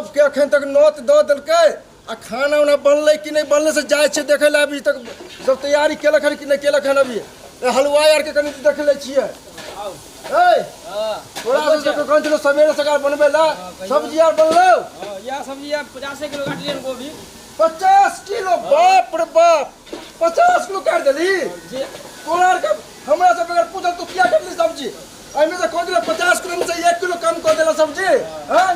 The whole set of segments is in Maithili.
सबके अखन तक नोत दऽ देलकै आ खाना उना बनलै कि नहि बनलै से जाइ छियै देखै लए। अभी तक सब तैयारी केलक हन कि नहि केलक हन अभी। ए, हलुआई आरके कनि देख लै छियै। ए तोरा सबके कहै छलौ सवेरे सकाल बनबै लए, सब्जी आर बनलौ? इएह सब्जी यऽ, 50 किलो काटलियै हन गोभी। 50 किलो? बाप रे बाप, 50 किलो काटि देली? तोरा आरके हमरा सब अगर पूछल तू किया काटली सब्जी, एहिमे से कह देला 50 किलो में से 1 किलो कम कऽ देला सब्जी। हैं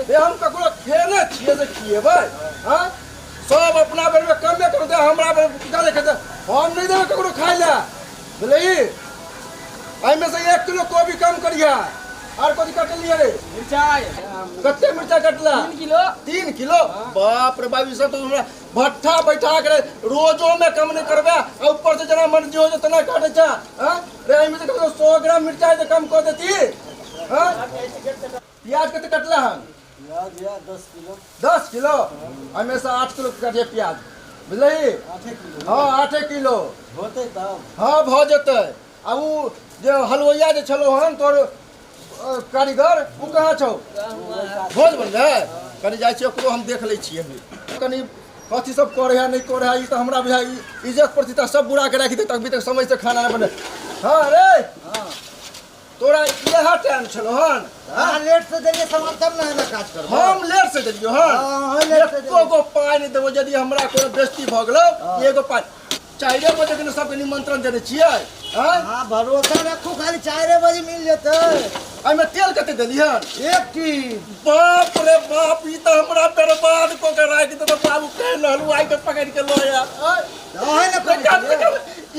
रे, हम ककरो खेने छियै से खिएबै? हैं, सब अपना बेर में कमे कर दे, हमरा बेर जादे खेतै। हम नहि देबै ककरो खाइ लए, बुझलही? एहिमे से 1 किलो कोबी कम करिहा। आर कथी कटलियै रे? मिरचाइ। कते मिरचाइ कटला? 3 किलो। 3 किलो? बाप रे बाप, ई सब तो हमरा भट्ठा बैठा के रोजो में कम नहीं करबे आ ऊपर से जना मर्जी हो तना काटे छा। हैं रे, एहिमे से कम से कम 100 ग्राम मिरचाइ से कम कऽ देती। हैं, प्याज कते कटला हन? प्याज या 10 किलो। 10 किलो? एहिमे से 8 किलो कटिए प्याज, बुझलही? 8 किलो? हाँ, 8 किलो होतै तब? हाँ, भऽ जेतै। आ उ जे हलवैया जे छलौ हन तोर कारीगर, उ कहाँ छौ? भोज बनलै? कनि जाइ छियै, ओकरो हम देख लै छियै अभी कनि कथी सब करे है नहि करे है। ई तऽ हमरा बुझाइ इज्जत प्रतिष्ठा सब बुरा के राखि देतक, अभी तक समय से खाना नहि बने। हाँ रे, तोरा इएह टाइम छलौ हन? अहाँ लेट से देलियै सामान तब ने एना काज करबै। हम लेट से देलियौ हन? हाँ, लेट से। एको गो पाइ नहि देबो यदि हमरा कोनो बेइज्जती भऽ गेलौ। एगो पाइ। 4 बजे के सबके निमंत्रण देने छियै आँय? हाँ, भरोसा रखू, खाली 4 बजे मिल जेतै। एहिमे तेल कते देलिहन? 1 टीन। बाप रे बाप, ई तऽ हमरा बर्बाद कऽ के राखि देतौ बाबू। कहल हलुआई के पकड़ि के लऽ आयल आँय? अहें ने तऽ कम से कम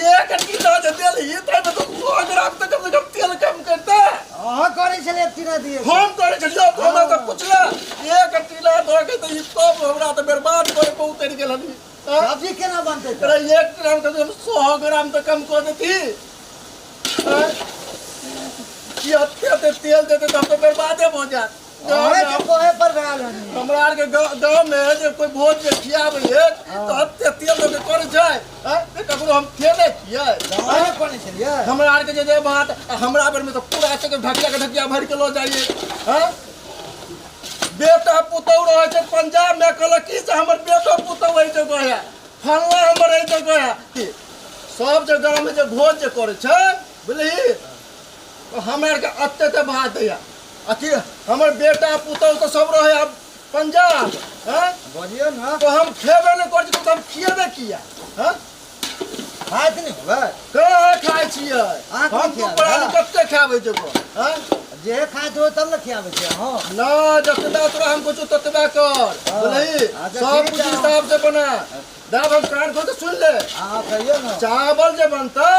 1 टीना जे देलही ताहिमे तऽ 100 ग्राम तऽ कम से कम तेल कम करतै। अहाँ करै छलियै 1 टीना दिए। हम करै छलियै? तो हमरा तऽ पुछले 1 टीना दऽ के तऽ ई सब हमरा तऽ बर्बाद करे पे उतरि गेल हन। सब्जी केना बनतै तऽ? अरे, 1 ग्राम कम से कम 100 ग्राम तऽ कम कऽ देती। आँय? की एते एते तेल देते तऽ हम तऽ बर्बादे भऽ जायत। अहें के कहे पर भेल हन। हमरा आरके गाँव में जे कोई भोज जे खियाबै है तऽ एते तेल दऽ के करै छै। आँय? से ककरो हम खेने छियै? अहें करै छलियै? हमरा आरके जे जे भात आ हमरा बेर में तऽ पूरा एते ढकिया के ढकिया भरि के लऽ जाइए। आँय? बेटा पुतहु रहै छै पंजाब में, कहलक की से हमर बेटो पुतहु एहि जगह है, फल्ला हमर एहि जगह है। की सब जे गाँव में जे भोज जे करै छै, बुझलिही, तऽ हमरा आरके एते एते भात दैया। अथी हमर बेटा पुतहु तऽ सब रहै आब पंजाब। हँ, बजियौ ने। तऽ हम खेबे नहि करै छी तऽ हम खिएबे किया? हँ, खाइत नहि होबै? कहाँ खाइ छियै। अहाँ हम की दू खियाबै? प्राणी कते खाबै जेबो? हँ, जे खाइत हो तब ने खियाबै छियै अहाँ। ना, जतबा तोरा हम कहै छियौ ततबा कर, बुझलही? अच्छा, सब ठीक कुछ छै। हिसाब से बना। दाब, हम कान खोल के सुन ले। अहाँ कहियौ ने। चावल जे बनतौ,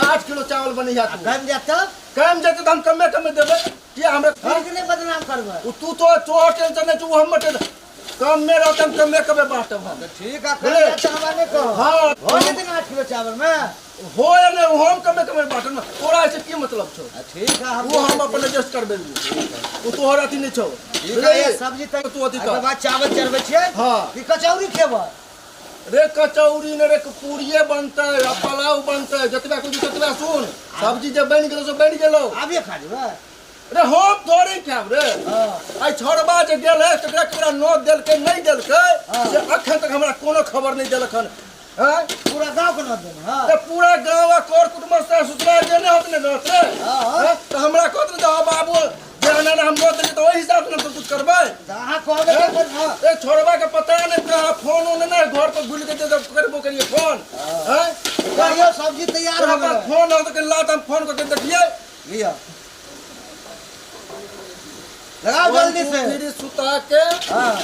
8 किलो चावल बनैया तू। कम जायत तब? कम जेतै तऽ हम कमे कमे देबै। किया हमरा फिर के नहि बदनाम करबै। उ तू तो तोहर टेंशन नहि छौ, उ हमर टेंशन। कमे रहतै, हम कमे कमे बाँटब हम। तऽ ठीक है, कम बुझलियै? जायत तऽ हमरा नहि कहब। हाँ। हो जेतै ने 8 किलो चावल में? हो या नहि, हम कमे कमे बाँटब ने, तोरा एहिसँ की मतलब छौ? ठीक है, हम वो हम अपन एडजस्ट करबै, उ तोहर अथी नहि छौ। ठीक है, सब्जी तऽ तू अथी एकर कर। बाद चावल चढ़बै छियै। हाँ। कि कचौड़ी खेबै? रे कचौड़ी ने रे, पूरिये बनतै आ पुलाव बनतै। जतबा कुछ ततबा सुन, सब्जी जे बनि गेलौ से बनि गेलौ। आबिये खा जेबै? रे, हम थोड़े खायब रे। आइ छोड़बा जे गेल है तकरा केकरा नोत देलकै नहि देलकै से अखन तक हमरा कोनो खबर नहि देलक हन। हैं? पूरा गाँव के नोत देने? हाँ। तऽ पूरा गाँव आ कर कुटुम्ब से सूचना देने होत ने नोत रे? हाँ। हैं? तऽ हमरा कहत ने जे हाँ बाबू जे एना एना हम नोत देलियै, तऽ ओहि हिसाब से ने हम सब कुछ करबै। तऽ अहाँ कहबै तऽ अपन, हाँ। ए छोड़बा के पता नहि कहाँ फोन उन नहि घर पर भूल के जब करबो करिए फोन। हैं? कहियो सब्जी तैयार तोरा हो पास गेलै। फोन हो तऽ ला तऽ हम फोन करके देखिए। लिअ, लगाओ जल्दी से। 3 सुता के। हाँ।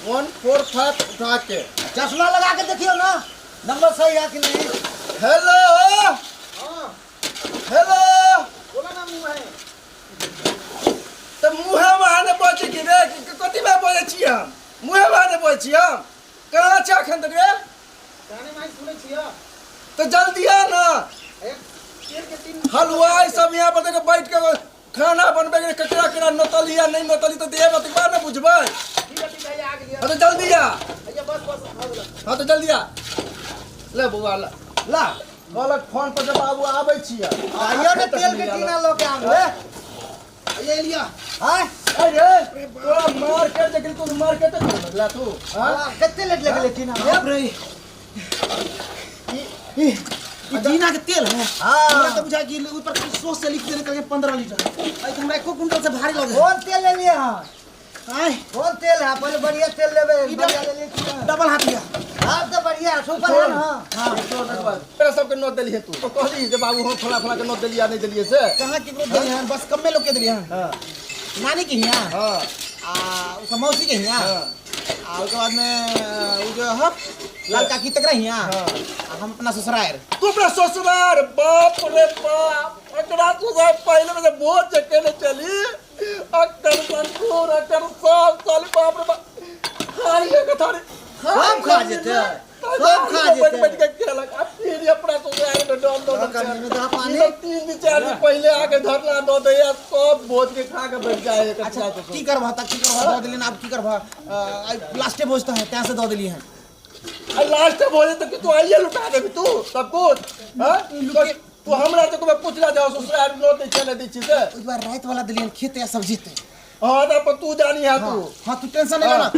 1 4 5 उठा के। चश्मा लगा के देखियो ना, नंबर सही है कि नहीं। हेलो हेलो, तऽ मुँहे बहाने बजै की रे? कथी में बजै छियै हम? मुँहे बहाने बजै छियै हम? कहाँ छै अखन तक रे? तऽ जल्दी आ ना। हलवाई सब यहाँ पर देख बैठ के खाना बनबै के ककरा ककरा नोतली या नहि नोतली तऽ देब ओतबा बाद ने बुझबै। हाँ, तऽ जल्दी आ। हाँ, तऽ जल्दी आ। ले बौआ, ले ला। कहलक फोन पर जे बाबू आबै छियै। आइयो ने तेल के टीना लऽ के आबे। ये लिया। आय। अरे तोरा मार्केट जे गेली तू मार्केट चल लगला तू। हाँ? हाँ, कते लेट लगले टीना में? बाप रे, ई ई जीना के तेल है। हाँ। हमरा तो बुझा कि ऊपर कुछ सोच से लिख देने करके 15 लीटर। आई तो हमरा एको कुंटल से भारी लगे। कौन तेल ले लिए हाँ? आय कौन तेल है? पहले बढ़िया तेल लेबे, ई बढ़िया ले लिए कि ना? डबल हाथ लिया। हाँ तो बढ़िया है, सुपर है ना? हां तेरा सबके नोट देलिए तू तो कहली जे बाबू हम फला फला के नोट देलिए नहीं देलिए से। कहां केकरो देलिए हन, बस कम्मे लोग के देलिए हन। हां। नानी के हियां। हां। आ उसका मौसी के हियां। हां। आ उसके बाद में उ जो है लाल काकी तक रही हियां। हां। आ हम अपना ससुराल। तू अपना ससुराल, बाप रे बाप, एकरा ससुराल पहले में से बहुत चक्के चली अक्कर ससुर अक्कर सास साली, बाप रे बाप, खाली है कथारी सब खा जेते, सब खा जेते। बैठ बैठ के खेलक आ फिर अपना ससुराल में डम डम हाँ, कमी में दहा पानी। ई सब 3 दिन 4 दिन पहले आके धरला दो दैया सब भोज के खा के बैठ जाए एक। अच्छा की करबह त की करबह, दऽ देलियै अब की करबह, आइ लास्टे भोज तऽ है तैं से दऽ देलियै हन। आ लास्ट भोज तो कि तू आइए लुटा देबी तू सब कुछ? हां, तू हमरा तो कोई पूछला जाओ ससुराल नो दै छै, नहीं दै छी से। ओहि बार राति वाला देलियै हन खेत या सब्जी ते। हां त अपन तू जानी है तू। हां तू टेंशन नहीं लेना। हाँ।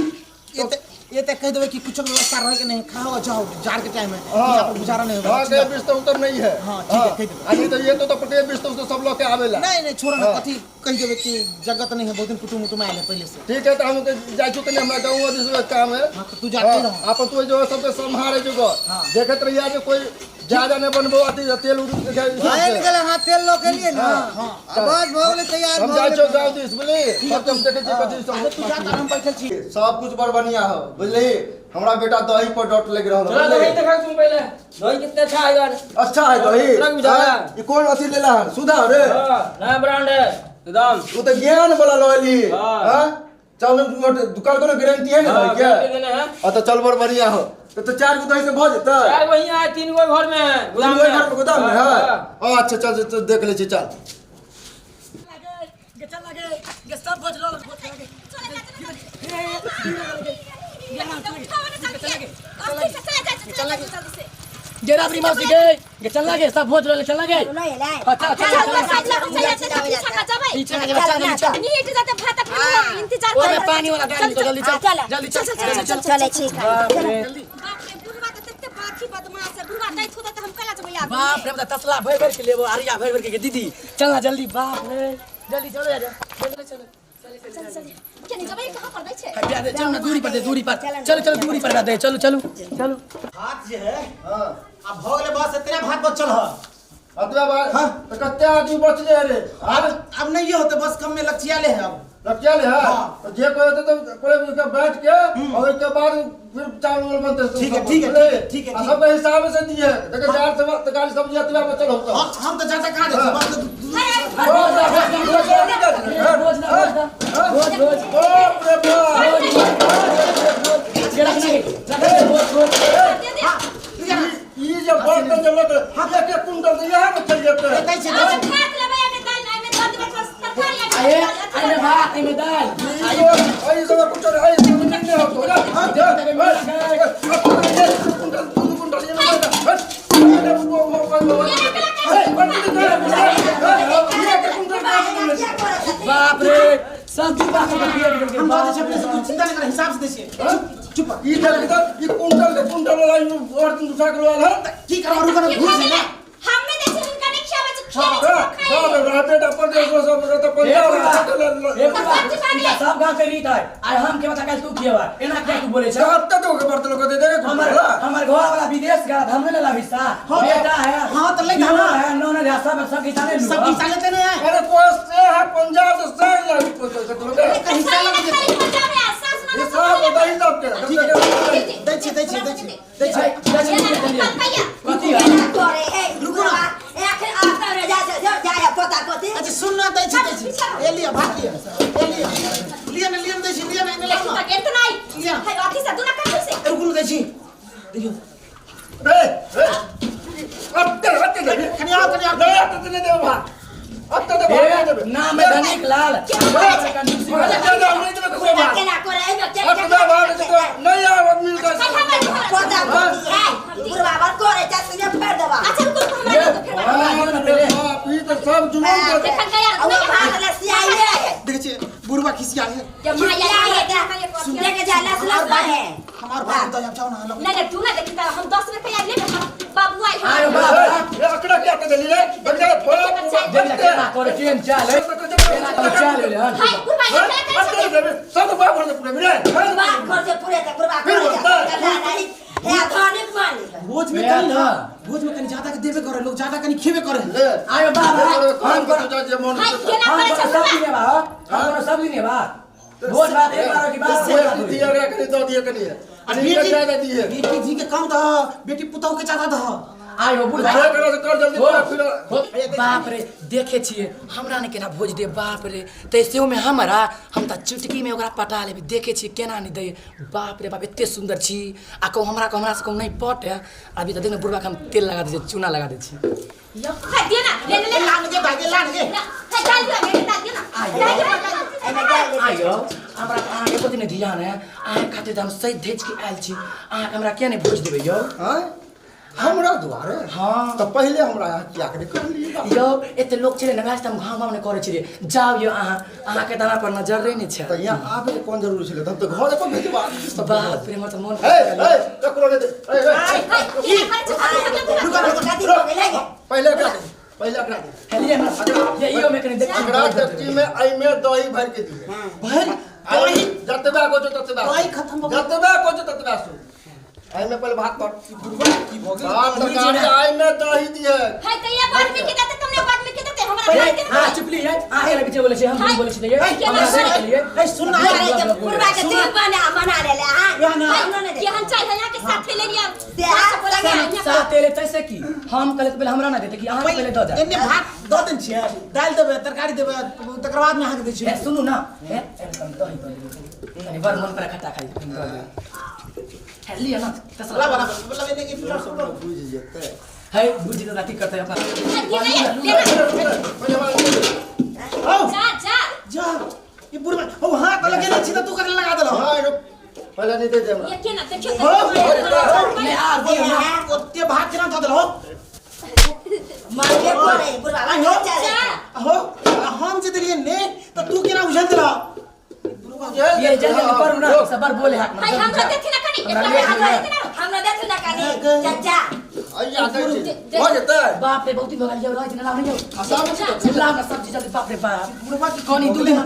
ये ये तक कह देबे कि कुछ व्यवस्था रहे के नहीं, खाओ जाओ जार के टाइम है। हाँ। यहाँ पर गुजारा नहीं होगा। हाँ, के बीच तो उतर नहीं है। हाँ, ठीक है, कह देबे। आ नहीं तो ये तो प्रत्येक बीच तो सब लोग के आवेला। नहीं नहीं छोड़ो ना। हाँ। कथी कह देबे कि जगत नहीं है, बहुत दिन कुटुम उटुम आयल है पहले से। ठीक है तो हम के जाय छु कने, हमरा गांव दिस काम है। हाँ तो तू जाते रहो। अपन तू जो सबके संभारे जो हाँ। देखत रहिया जे कोई ज्यादा नहीं बनबो अथी तेल उल के हिसाब आइन से। गेलै हाँ तेल लऽ के लिए ना। हाँ। आ बस भऽ गेलै तैयार। हम भऽ जाइ गेलै। छौ गांव दिस बुझली, सब हम देखै छी कथी अरे तू जा सब। हम बैठल छी। सब कुछ बड़ बढ़िया हो बुझली, हमरा बेटा दही पर डट लग रहल चला है दही बुझली? देखा तुम पहले दही कितना अच्छा है यार। अच्छा है दही। रंग बुझा रहा है। ई कौन अथी लेला है सुधा रे? हाँ, नया ब्रांड है एकदम। वो तो ज्ञान वाला लली। हाँ। हां चल दुकान कोनो गारंटी है ना हाँ, दही के? गारंटी देने हैं। आ तो चल बड़ बढ़िया हो तो 4 गो दही से भ जेतै। 4 गो यहाँ है, 3 गो घर में है, तीन गोदाम गो में। घर में गोदाम में है। हाँ। हाँ, अच्छा चल चल देख ले छी चल। गेरा मौसी गे गे चल लगे सब भोज ले चल लगे। अच्छा अच्छा पीछे का जब चल चल ओमे पानी वाला गाड़ी तो जल्दी चल जल्दी चल चल चले ठीक है। बाप रे बता तसला भर भर के लेबो आरिया भर भर के दीदी चल ना जल्दी बाप रे जल्दी चलो यार जल्दी चलो। चलो ना दूरी पर दे दूरी पर चलो चलो दूरी पर दे चलो चलो चलो। भात जे है हां अब भ गेलै बस एतने भात बचल है। अतबा बात। हाँ। तो कते आदमी बच जाए रे? अब नहीं होते बस कम में लक्षिया ले है अब। लक्षिया ले है। हाँ। तो जे कोई होते तो कोई उसका बैठ के और उसके बाद फिर चावल वावल बनते। ठीक है, ठीक है, ठीक है, ठीक है, आ सबके हिसाब से दिए देखो चार से तकारी सब्जी अतबा बचल होता। हां हम तो ज्यादा कहां देते बस भोज ना भोज ना भोज भोज बाप रे बाप ये रख लगे भोज भोज। ई जे बर्तन जे लग हाथ के कुंडल दे यहाँ में चल जेते। दै छै दै छै। अरे अरे भात एमे दाल आई सब कुछ आई नहीं हो तो जा कुंडल दू कुंडल ये ना हट बाप रे सब दू बाप के पिए के हम दऽ दै छियै अपने से, तू चिंता नहीं कर हिसाब से दै छियै। चुप ई देख ई कुंडल के कुंडल वाला और दिन दूसरा के वाला है की करबा रुक ना भूल छै ना। बाप रे बेटा 15 सौ तो 15 सब गांव के रीत है आइ हम के बता कल तू खिएबा एना क्या तू बोले छ तब तो के बर्तन को दे देगा हमर हमर घर वाला विदेश गया हम नहीं ला हिस्सा। बेटा है हां तो ले ना है नौ ना सब सब हिस्सा ले सब हिस्सा लेते नहीं है। अरे कोई से है पंजाब से से ला एक हिस्सा लग जेतै हिसाब बता हिसाब के ठीक है दै छियै दै छियै दै छियै दै छियै। कथी है रुको ना। अच्छा सुन ना दै छियै दै छियै ए लिया भात लिया ए लिया लिया ना लिया ना दै छियै लिया ना एने लाओ ना ए रुकू ना दै छी देखियो रे रे अब ते हट दे कनी आओ कनी आओ। नहीं अब ते नहीं देबो भात अब ते भात नहीं देबे नाम है धनिक लाल। अरे क्या दाम नहीं देबे ककरो भात अब ते भात नहीं देबे नहीं आब आदमी का। बाप ई तो सब जुलूम कर देखै छियै बुढ़वा खिसिया है। तसला है हमार भात तो जाओ ना लोग नहीं तू ना देखी त हम 10 रुपया ले बाबू आई आयो बाबा ए अकड़ा क्या कर देली रे बगजा फोड़ा केना करे केन चाल है केना चाल है हाय बुढ़वा ये क्या कर सब बाप घर से पूरे मिले बाप घर से पूरे के बुढ़वा फिर बोलता है। कर नहीं हे धनिक मानी भोज में कनी ना भोज में कनी ज्यादा के देबे करे लोग ज्यादा कनी खेबे करे ले आयो बाबा काम कर जा जे मन हाय केना हम करे कोनो छ सब्जी ने बा हम कोनो सब्जी ने बा भोज भात एक बार की बात दिया कनी दो दिया कनी आ बेटी बेटी ज्यादा दिए बेटी जी के कम दह बेटी पुतहु के ज्यादा दह आयो बुढ़वा जे करो से कर जल्दी हो, फिर हो, बाप रे देखे छिए हमरा ने केना भोज दे बाप रे तैसे में हमरा हम त चुटकी में ओकरा पटा लेबे देखे छिए केना नहीं दे बाप रे बाप एते सुंदर छी आ कहू हमरा को हमरा से कहू नहीं पटे अभी त देख ने बुढ़वा के हम तेल लगा दे छी चूना लगा दे छी हाय दे ना ले ले ले लान के भाई के लान के हाय डाल दियो डाल दियो ना डाल दियो आयो हमरा अहाँके एको दिन ध्यान है अहाँ खातिर त हम सही धैज के आयल छी अहाँके हमरा किया नहीं भोज देबै यौ हां हमरा दुआरे हाँ। तो पहले हमरा यहाँ किया के कहली यौ एते लोग छलै नगाज त हम घाम घाम नहि करै छलियै जाउ यौ अहाँ अहाँके तऽ हमरा पर नजर रहे नहि छै तो यहाँ आबे के कोन जरूरी छलै हम तो घर पर भेजबा सब बाप रे हमर तऽ मोन ए ए ककरो नहीं दे ए ए हाय केना करे छ रुको रुको कथी हो गेलै पहले एकरा दे पहले एकरा दे हेलिए ना ये इहो में कनी देख एकरा चटनी में आई में दही भर के दिए भर दही जतबा को ततबा दही खत्म हो गेल। जतबा को ततबा सु आई में पहले भात पर बुढ़वा की भो गेल भात तरकारी आई में दही दिए हाय त ये बाद में के देते तुमने बाद में के देते हमरा भाई के हां चुपली है अहाँ के बीचे बोले छी हम नहीं बोले छी ये हमरा केना से लिए ए सुन ना बुढ़वा के तू बना मना ले ले हां वह ना। के हम चाहे यहाँ के साथे ले लिया साथ ले तैसे की हम कहले पहले हमरा ना देते कि अहाँ के पहले दऽ दे एने भात दऽ देन छियै दालि देबै तरकारी देबै तकर बाद में अहाँके दै ए छियै सुनू ना ए एकदम दही दऽ देबै कनी बड़ मन पर खट्टा खाइ दऽ देबै हे लिअ ना तसला ला बना ला एने के पिलर सब बुझ जेते है बुझ जेतै की करतै अपना पहले हमरा औ जा जा जा ई बुढ़वा औ हां त लगे छी त तू करे लगा देलौ हां पहले नहीं दे दे हमरा ये केना देखियो ले आ दियौ ना ओते भात केना दऽ देलौ मारे करे बुढ़वा जा हो हम जे देलियै ने त तू केना उझल देलौ ये जल्दी जल्दी करू ना सब बार बोले हाक हाय हमरा देखि ना कनी एकरा हमरा देखि ना कनी चाचा आइया दे छी हो जेतै बाप रे बहुत दिन भऽ गेल यौ रहै छै ना लाउ यौ आसाम से लाउ ना सब्जी जल्दी बाप रे बाप बुढ़वा की कनी दू दिन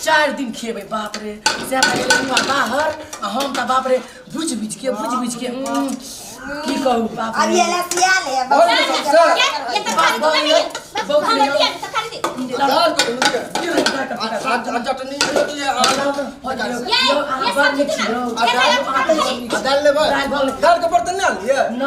4 दिन खेबै बाप रे से गेलै बाहर आ हम त बाप रे बुझ बुझ के की कहू बाप अब रे ये लसिया ले ये तरकारी दे बहुत हमरा दिया तरकारी दे दाल को दे आ चटनी दे दिए ये ये सब्जी दे ना दाल लेबै दाल के बर्तन ना लिए न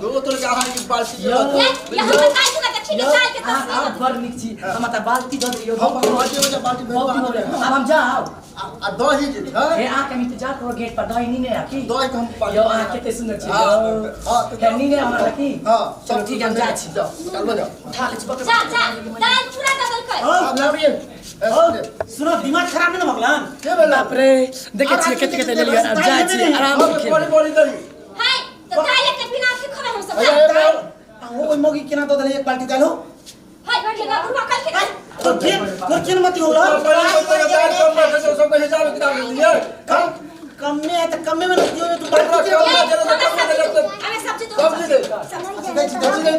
दो तोर के अहाँ की बाल्टी यौ। ये ये हमरा काई ना देखि के दाल के अहाँ तस्वीर बड़ नीक छी हम त बाल्टी दऽ दियौ हम बाल्टी में बाल्टी बहुत दिन भऽ गेल। आब हम जाउ आ दही जे छै हे अहाँ के हम इंतजार करो गेट पर दही नीने आ की दही के हम यौ अहाँ कते सुंदर छी हाँ, यौ हाँ, तऽ हे नीने हमरा की हां चलो ठीक है हम जाइ छी जाओ चलो जाओ उठा लै छी बाप रे जा जा दाल चूड़ा दऽ देलकै औ लाबिए सुनो दिमाग खराब नहीं ना भगवान के भेला बाप रे देखे छियै कते कते लेलियै आब जाइ छी आराम से खेबै बड़ी बड़ी दही हाय त दाल के बिना की खबै हम सब अरे दाल ओ ओइ मौगी केना दऽ देलै एक बाल्टी दालि हो हाय केना बुढ़वा कल के तो केन तो केन मत होला दाल कम रखे तो सबके हिसाब किताब लिए कम कम में है त कम में ना दियो तू बाल्टी कम के में देले तो कम में देले तो हमें सब्जी दो सब्जी दे सब्जी दे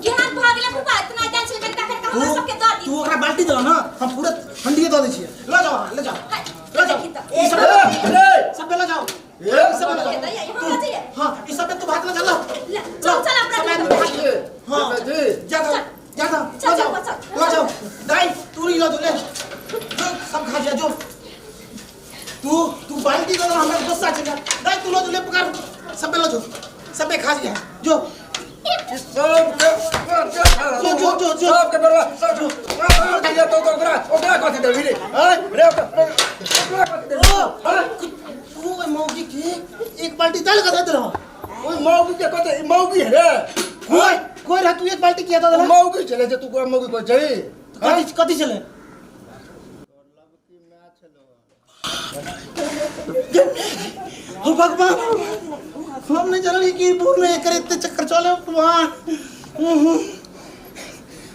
केना भऽ गेलै बुढ़वा इतना दाल छल के तखन तू हमरा सबके दऽ दी तू ओकरा बाल्टी दऽ ना हम पूरा हंडिए दऽ दै छियै ल जाओ ले जाओ हाय ल जाओ देखी ई सब ए सब ले जाओ ए सब ले जाओ त ये हमरा चाहिए हां ई सब तू भात ले चल ले चल चल अपना सब आदमी भात ले हां जी जा दो जा दो चल, ले जाओ चल, चल। ले जाओ दाई तू नहीं ला दो ले जो सब खा जा जो तू तू बाल्टी दो हमरा गुस्सा चला दाई तू लो ले पकड़ सब ले जो सब खा जा जो सब के जो, जो, जो, जो। सब के बर्बाद सब जो तो तो ओकरा ओकरा कथि देबी रे हां रे ओकरा कथि देबी ओ तू ओइ मौगी के एक बाल्टी दाल का दे देलो ओइ मौगी के कथि ई मौगी रे कोई कोई रह तू एक बाल्टी किया दे देला मौगी चले जे तू कोई मौगी को छै कथि कथि चले हो भगवान हम नहीं जानल कि बूढ़ में एकर इतने चक्कर चले भगवान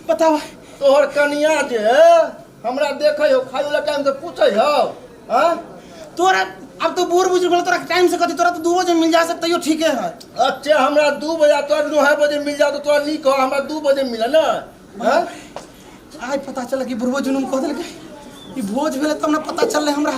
बताओ तोहर कनिया जे हमरा देखै हो खाइ वाला टाइम से पूछै हो हां तोरा अब तो बूढ़ बुजुर्ग तोरा टाइम से कथी तोरा तो 2 बजे मिल जा सकता तैयो ठीके है। अच्छा हमरा 2 बजे तोरा 9 बजे मिल जाओ तो तोरा नीक हो, हमरा 2 बजे मिले ना। हाँ? आइ पता चल कि बुढ़बो जुनून कह देलकै ई भोज भेलै तब ने पता चललै हमरा।